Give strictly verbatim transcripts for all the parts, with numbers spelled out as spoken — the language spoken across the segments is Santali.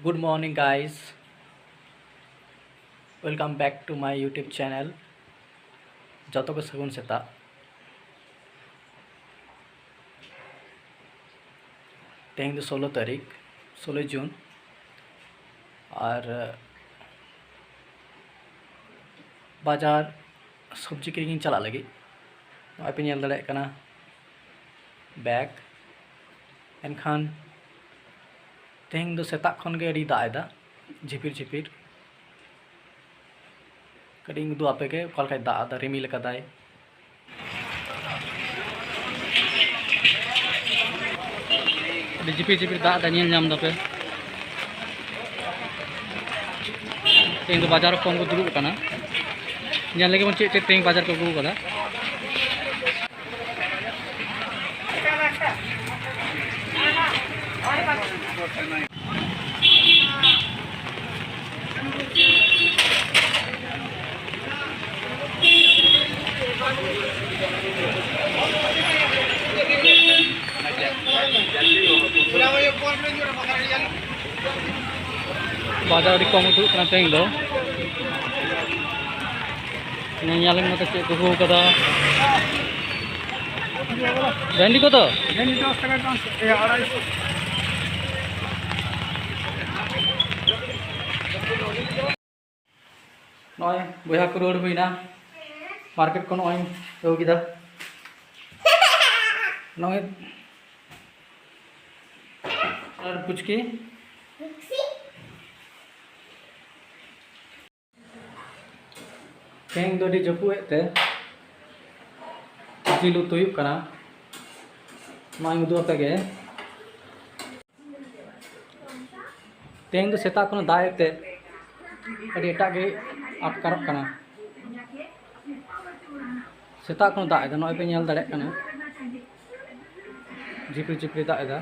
Good morning, guys. Welcome back to my YouTube channel. ᱡᱚᱛᱚ ᱠᱚ ᱥᱟᱹᱜᱩᱱ ᱥᱮᱛᱟᱜ᱾ ᱛᱮᱦᱮᱧ ᱫᱚ ᱥᱳᱞᱳ ᱛᱟᱹᱨᱤᱠᱷ, ᱥᱳᱞᱳᱭ ᱡᱩᱱ᱾ ᱟᱨ, ᱟᱸ, ᱵᱟᱡᱟᱨ ᱥᱚᱵᱽᱡᱤ ᱠᱤᱨᱤᱧ ᱤᱧ ᱪᱟᱞᱟᱜ ᱞᱟᱹᱜᱤᱫ᱾ ᱱᱚᱜᱼᱚᱭ ᱯᱮ ᱧᱮᱞ ᱫᱟᱲᱮᱭᱟᱜ ᱠᱟᱱᱟ ᱵᱮᱜᱽ᱾ ᱮᱱᱠᱷᱟᱱ ᱛᱮᱦᱮᱧ ᱫᱚ ᱥᱮᱛᱟᱜ ᱠᱷᱚᱱ ᱜᱮ ᱟᱹᱰᱤ ᱫᱟᱜ ᱮᱫᱟ, ᱡᱷᱤᱯᱤᱨ ᱡᱷᱤᱯᱤᱨ᱾ ᱠᱟᱹᱴᱤᱡ ᱤᱧ ᱩᱫᱩᱜ ᱟᱯᱮ ᱜᱮ ᱚᱠᱟ ᱞᱮᱠᱟᱭ ᱫᱟᱜ ᱮᱫᱟ, ᱨᱤᱢᱤᱞ ᱟᱠᱟᱫᱟᱭ᱾ ᱟᱹᱰᱤ ᱡᱷᱤᱯᱤᱨ ᱡᱷᱤᱯᱤᱨ ᱫᱟᱜ ᱮᱫᱟ, ᱧᱮᱞ ᱧᱟᱢ ᱫᱟᱯᱮ᱾ ᱛᱮᱦᱮᱧ ᱫᱚ ᱵᱟᱡᱟᱨ ᱠᱚᱢ ᱠᱚ ᱫᱩᱲᱩᱵ ᱟᱠᱟᱱᱟ᱾ ᱧᱮᱞ ᱞᱮᱜᱮ ᱵᱚᱱ ᱪᱮᱫ ᱪᱮᱫ ᱛᱮᱦᱮᱧ ᱵᱟᱡᱟᱨ ᱠᱚ ᱟᱹᱜᱩ ᱟᱠᱟᱫᱟ᱾ ᱵᱟᱡᱟᱨ ᱟᱹᱰᱤ ᱠᱚᱢ ᱩᱫᱩᱜ ᱠᱟᱱᱟ ᱛᱮᱦᱮᱧ ᱫᱚ᱾ ᱧᱮᱞ ᱢᱮ ᱛᱚ ᱪᱮᱫ ᱠᱚ ᱟᱹᱜᱩ ᱠᱟᱫᱟ᱾ ᱵᱷᱮᱱᱰᱤ ᱠᱚᱫᱚ? ᱵᱷᱮᱱᱰᱤ ᱫᱚᱥ ᱴᱟᱠᱟ ᱯᱟᱸᱪᱥᱚ, ᱮ, ᱟᱲᱟᱭᱥᱚ᱾ ᱱᱚᱜᱼᱚᱭ ᱵᱚᱭᱦᱟ ᱠᱚ ᱨᱩᱣᱟᱹᱲ ᱦᱩᱭᱱᱟ, ᱢᱟᱨᱠᱮᱴ ᱠᱷᱚᱱ ᱱᱚᱜᱼᱚᱭ ᱟᱹᱜᱩ ᱠᱮᱫᱟ᱾ ᱱᱚᱜᱼᱚᱭ ᱟᱨ ᱯᱩᱪᱠᱤ᱾ ᱛᱮᱦᱮᱧ ᱫᱚ ᱟᱹᱰᱤ ᱡᱟᱹᱯᱩᱫ ᱮᱫ ᱛᱮ ᱡᱤᱞ ᱩᱛᱩ ᱦᱩᱭᱩᱜ ᱠᱟᱱᱟ᱾ ᱱᱚᱣᱟᱧ ᱩᱫᱩᱜ ᱟᱯᱮ ᱜᱮ᱾ ᱛᱮᱦᱮᱧ ᱫᱚ ᱥᱮᱛᱟᱜ ᱠᱷᱚᱱ ᱫᱟᱜ ᱮᱫ ᱛᱮ ᱟᱹᱰᱤ ᱮᱴᱟᱜ ᱜᱮ ᱟᱴᱠᱟᱨᱚᱜ ᱠᱟᱱᱟ᱾ ᱥᱮᱛᱟᱜ ᱠᱷᱚᱱ ᱫᱟᱜ ᱮᱫᱟ, ᱱᱚᱜᱼᱚᱭ ᱯᱮ ᱧᱮᱞ ᱫᱟᱲᱮᱭᱟᱜ ᱠᱟᱱᱟ᱾ ᱡᱷᱤᱯᱤᱨ ᱡᱷᱤᱯᱤᱨ ᱫᱟᱜ ᱮᱫᱟ᱾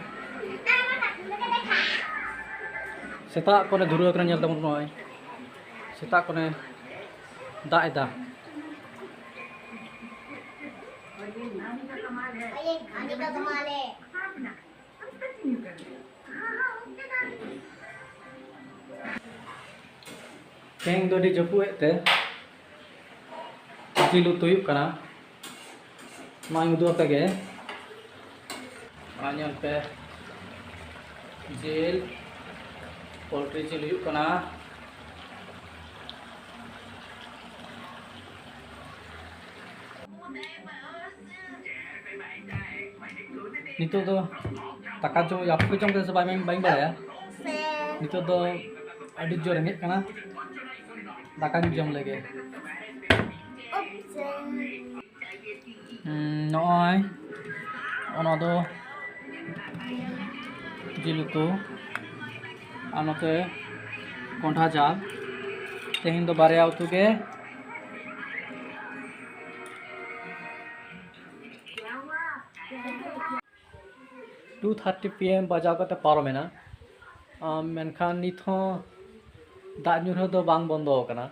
ᱥᱮᱛᱟᱜ ᱠᱷᱚᱱᱮ ᱫᱷᱩᱨᱟᱹᱣ ᱟᱠᱟᱱᱟ, ᱧᱮᱞ ᱛᱟᱵᱚᱱ ᱯᱮ ᱱᱚᱜᱼᱚᱭ᱾ ᱥᱮᱛᱟᱜ ᱠᱷᱚᱱᱮ ᱫᱟᱜ ᱮᱫᱟ᱾ ᱛᱮᱦᱮᱧ ᱫᱚ ᱟᱹᱰᱤ ᱡᱟᱹᱯᱩᱫ ᱮᱫ ᱛᱮ ᱡᱤᱞ ᱩᱛᱩ ᱦᱩᱭᱩᱜ ᱠᱟᱱᱟ᱾ ᱱᱚᱣᱟᱧ ᱩᱫᱩᱜ ᱟᱯᱮ ᱜᱮ᱾ ᱱᱚᱣᱟ ᱧᱮᱞ ᱯᱮ, ᱡᱤᱞ, ᱯᱳᱞᱴᱨᱤ ᱡᱤᱞ ᱦᱩᱭᱩᱜ ᱠᱟᱱᱟ᱾ ᱱᱤᱛᱚᱜ ᱫᱚ ᱫᱟᱠᱟ ᱡᱚᱢ, ᱟᱯᱮ ᱯᱮ ᱡᱚᱢ ᱠᱮᱫᱟ ᱥᱮ ᱵᱟᱝ ᱵᱟᱹᱧ ᱵᱟᱲᱟᱭᱟ᱾ ᱱᱤᱛᱚᱜ ᱫᱚ ᱟᱹᱰᱤ ᱡᱳᱨ ᱨᱮᱸᱜᱮᱡ ᱠᱟᱱᱟ, ᱫᱟᱠᱟᱧ ᱡᱚᱢ ᱞᱮᱜᱮ᱾ ᱦᱩᱸ, ᱱᱚᱜᱼᱚᱭ ᱚᱱᱟ ᱫᱚ ᱡᱤᱞ ᱩᱛᱩ, ᱟᱨ ᱱᱚᱛᱮ ᱠᱚᱸᱰᱷᱟ ᱡᱷᱟᱞ᱾ ᱛᱮᱦᱮᱧ ᱫᱚ ᱵᱟᱨᱭᱟ ᱩᱛᱩ ᱜᱮ᱾ Two thirty P M ᱵᱟᱡᱟᱣ ᱠᱟᱛᱮ ᱯᱟᱨᱚᱢᱮᱱᱟ, ᱟᱢ, ᱢᱮᱱᱠᱷᱟᱱ ᱱᱤᱛ ᱦᱚᱸ ᱫᱟᱜ ᱧᱩᱨᱦᱟᱹ ᱫᱚ ᱵᱟᱝ ᱵᱚᱱᱫᱚ ᱟᱠᱟᱱᱟ᱾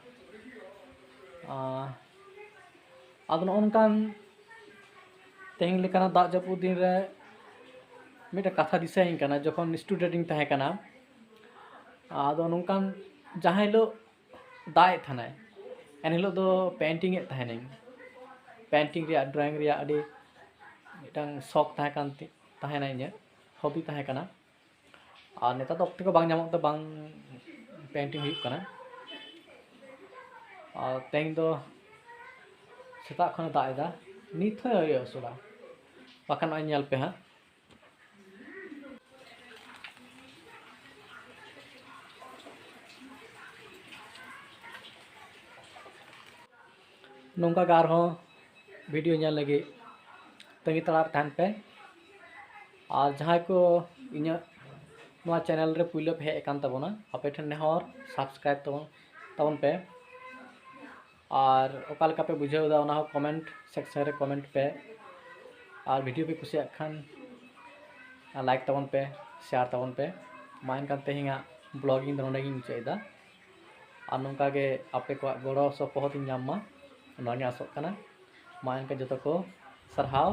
ᱟᱸ, ᱟᱫᱚ ᱱᱚᱜᱼᱚ ᱱᱚᱝᱠᱟᱱ ᱛᱮᱦᱮᱧ ᱞᱮᱠᱟᱱᱟᱜ ᱫᱟᱜ ᱡᱟᱹᱯᱩᱫ ᱫᱤᱱ ᱨᱮ ᱢᱤᱫᱴᱮᱱ ᱠᱟᱛᱷᱟ ᱫᱤᱥᱟᱹᱭᱤᱧ ᱠᱟᱱᱟ, ᱡᱚᱠᱷᱚᱱ student ᱤᱧ ᱛᱟᱦᱮᱸ ᱠᱟᱱᱟ, ᱟᱫᱚ ᱱᱚᱝᱠᱟᱱ ᱡᱟᱦᱟᱸ ᱦᱤᱞᱳᱜ ᱫᱟᱜ ᱮᱫ ᱛᱟᱦᱮᱱᱟᱭ, ᱮᱱᱦᱤᱞᱳᱜ ᱫᱚ painting ᱮᱫ ᱛᱟᱦᱮᱱᱟᱹᱧ᱾ Painting ᱨᱮᱭᱟᱜ, drawing ᱨᱮᱭᱟᱜ ᱟᱹᱰᱤ ᱢᱤᱫᱴᱟᱝ ᱥᱚᱠ ᱛᱟᱦᱮᱸ ᱠᱟᱱ ᱛᱤ-, ᱛᱟᱦᱮᱱᱟ, ᱤᱧᱟᱹᱜ hobby ᱛᱟᱦᱮᱸ ᱠᱟᱱᱟ᱾ ᱟᱨ ᱱᱮᱛᱟᱨ ᱫᱚ ᱚᱠᱛᱚ ᱠᱚ ᱵᱟᱝ ᱧᱟᱢᱚᱜ ᱛᱮ ᱵᱟᱝ painting ᱦᱩᱭᱩᱜ ᱠᱟᱱᱟ᱾ ᱟᱨ ᱛᱮᱦᱮᱧ ᱫᱚ ᱥᱮᱛᱟᱜ ᱠᱷᱚᱱᱮ ᱫᱟᱜ ᱮᱫᱟ, ᱱᱤᱛ ᱦᱚᱸᱭ ᱟᱹᱣᱨᱤ ᱟᱹᱥᱩᱲᱟ᱾ ᱵᱟᱠᱷᱟᱱ ᱱᱚᱜᱼᱚᱭ ᱧᱮᱞ ᱯᱮ ᱦᱟᱸᱜ, ᱱᱚᱝᱠᱟ ᱜᱮ ᱟᱨᱦᱚᱸ video ᱧᱮᱞ ᱞᱟᱹᱜᱤᱫ ᱛᱟᱺᱜᱤ ᱛᱟᱲᱟᱜ ᱨᱮ ᱛᱟᱦᱮᱱ ᱯᱮ᱾ ᱟᱨ ᱡᱟᱦᱟᱸᱭ ᱠᱚ ᱤᱧᱟᱹᱜ ᱱᱚᱣᱟ channel ᱨᱮ ᱯᱩᱭᱞᱩ ᱯᱮ ᱦᱮᱡ ᱟᱠᱟᱱ ᱛᱟᱵᱚᱱᱟ, ᱟᱯᱮ ᱴᱷᱮᱱ ᱱᱮᱦᱚᱨ, subscribe ᱛᱟᱵᱚᱱ, ᱛᱟᱵᱚᱱ ᱯᱮ᱾ ᱟᱨ ᱚᱠᱟ ᱞᱮᱠᱟ ᱯᱮ ᱵᱩᱡᱷᱟᱹᱣ ᱮᱫᱟ, ᱚᱱᱟ ᱦᱚᱸ comment section ᱨᱮ comment ᱯᱮ᱾ ᱟᱨ video ᱯᱮ ᱠᱩᱥᱤᱭᱟᱜ ᱠᱷᱟᱱ like ᱛᱟᱵᱚᱱ ᱯᱮ, share ᱛᱟᱵᱚᱱ ᱯᱮ᱾ ᱢᱟ ᱮᱱᱠᱷᱟᱱ ᱛᱮᱦᱮᱧᱟᱜ vlogging ᱫᱚ ᱱᱚᱸᱰᱮ ᱜᱤᱧ ᱢᱩᱪᱟᱹᱫ ᱮᱫᱟ᱾ ᱟᱨ ᱱᱚᱝᱠᱟ ᱜᱮ ᱟᱯᱮ ᱠᱚᱣᱟᱜ ᱜᱚᱲᱚ ᱥᱚᱯᱚᱦᱚᱫ ᱤᱧ ᱧᱟᱢ ᱢᱟ, ᱱᱚᱣᱟ ᱜᱤᱧ ᱟᱥᱚᱜ ᱠᱟᱱᱟ᱾ ᱢᱟ ᱮᱱᱠᱷᱟᱱ ᱡᱚᱛᱚ ᱠᱚ ᱥᱟᱨᱦᱟᱣ᱾